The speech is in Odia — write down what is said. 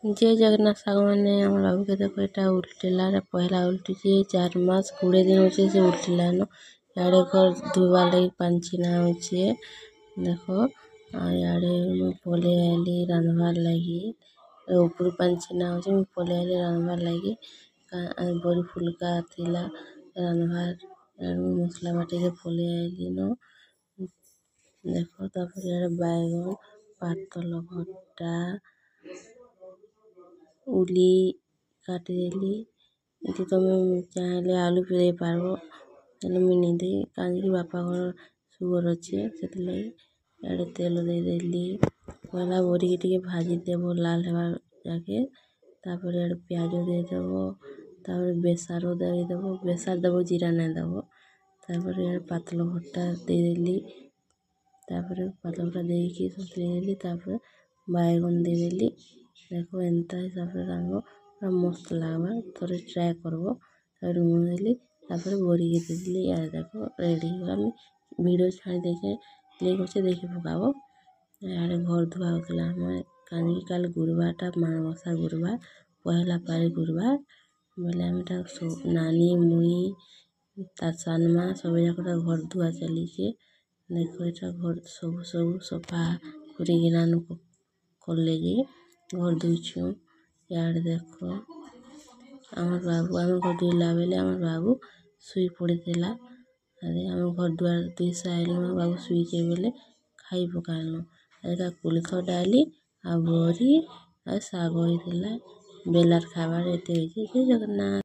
ଜୟ ଜଗନ୍ନାଥ ସାଙ୍ଗମାନେ, ଆମର ବାବୁକେ ଦେଖ, ଏଇଟା ଉଲ୍ଟିଲା। ପହିଲା ଉଲ୍ଟିଛେ। 4 ମାସ 20 ଦିନ ହଉଛେ ସେ ଉଲ୍ଟିଲାନ। ଇଆଡ଼େ ଘର ଧୁଇବାର୍ ଲାଗି ପାନି ଛିନା ହଉଛେ ଦେଖ। ଆଉ ଇଆଡ଼େ ମୁଇଁ ପଲେଇ ଆଇଲି ରାନ୍ଧବାର୍ ଲାଗି। ଉପରୁ ପାନି ଛିନା ହଉଛେ, ମୁଇଁ ପଲେଇ ଆଇଲି ରାନ୍ଧବାର୍ ଲାଗି। ବଡ଼ି ଫୁଲକା ଥିଲା ରାନ୍ଧବାର୍। ଇଆଡ଼େ ମୁଇଁ ମସଲା ବାଟିକି ପଲେଇ ଆଇଲିନ ଦେଖ। ତାପରେ ଇଆଡ଼େ ବାଇଗଣ, ପାତଲ ଘଣ୍ଟା, ଉଲି କାଟିଦେଲି। ଏଠି ତମେ ଚାହିଁଲେ ଆଲୁ ବି ଦେଇପାରବ, ହେଲେ ମୁଇଁ ନେଇ ଦେଇ, କାହିଁକି ବାପାଙ୍କର ସୁଗର୍ ଅଛେ, ସେଥିର୍ଲାଗି। ଇଆଡ଼େ ତେଲ ଦେଇଦେଲି। ପହେଲା ବଡ଼ିକେ ଟିକେ ଭାଜିଦେବ ଲାଲ୍ ହେବା ଯାକେ। ତାପରେ ଇଆଡ଼େ ପିଆଜ ଦେଇଦେବ, ତାପରେ ବେସାର ଦେଇଦେବ। ବେସାର ଦେବ, ଜିରା ନାଇଁ ଦେବ। ତାପରେ ଇଆଡ଼େ ପାତଲ ଘଣ୍ଟା ଦେଇଦେଲି। ତାପରେ ପାତଲ ଘଣ୍ଟା ଦେଇକି ସନ୍ତୁଳି ଦେଲି। ତାପରେ ବାଇଗଣ ଦେଇଦେଲି। ଦେଖ, ଏନ୍ତା ହିସାବରେ ରାନ୍ଧବ, ପୁରା ମସ୍ତ ଲାଗ୍ବା। ଥରେ ଟ୍ରାଏ କର୍ବ। ତାପରେ ଲୁଣ ଦେଲି, ତାପରେ ବଡ଼ିକେ ଦେଇଦେଲି। ଇଆଡ଼େ ଦେଖ, ରେଡ଼ି ହେଇଗଲା। ମୁଇଁ ଭିଡ଼ିଓ ଛାଡ଼ି ଦେଇଛେ, ଲିଙ୍କ୍ ଅଛେ, ଦେଖି ପକାବ। ଇଆଡ଼େ ଘର ଧୁଆ ହଉଥିଲା ଆମେ, କାହିଁକି କାଲି ଗୁରୁବାରଟା, ମାଣବସା ଗୁରୁବାର, ପହେଲା ପାଳି ଗୁରୁବାର ବୋଇଲେ ଆମେ ଏଟା ନାନୀ, ମୁଇଁ, ତାର୍ ସାନ ମା ସବୁ ଯାକଟା ଘର ଧୁଆ ଚାଲିଛେ ଦେଖ। ଏଟା ଘର ସବୁ ସବୁ ସଫା କରିକିନା କଲେ ଯେ ଘର ଧୁଇଛୁଁ। ଇଆଡ଼େ ଦେଖ, ଆମର୍ ବାବୁ, ଆମେ ଘର ଧୁଇଲା ବେଲେ ଆମର୍ ବାବୁ ଶୁଇ ପଡ଼ିଥିଲା। ଆରେ ଆମେ ଘର ଦୁଆର ଧୁଇ ସାଇଲୁଁ, ବାବୁ ଶୁଇଛେ ବେଲେ ଖାଇ ପକାଲୁଁ। ଏଇଟା କୋଲଥ ଡାଲି ଆଉ ବରି ଆଉ ଶାଗ ହେଇଥିଲା। ବେଲାର୍ ଖାଇବାର୍ ଏତେ ହେଇଛେ। ଜୟ ଜଗନ୍ନାଥ।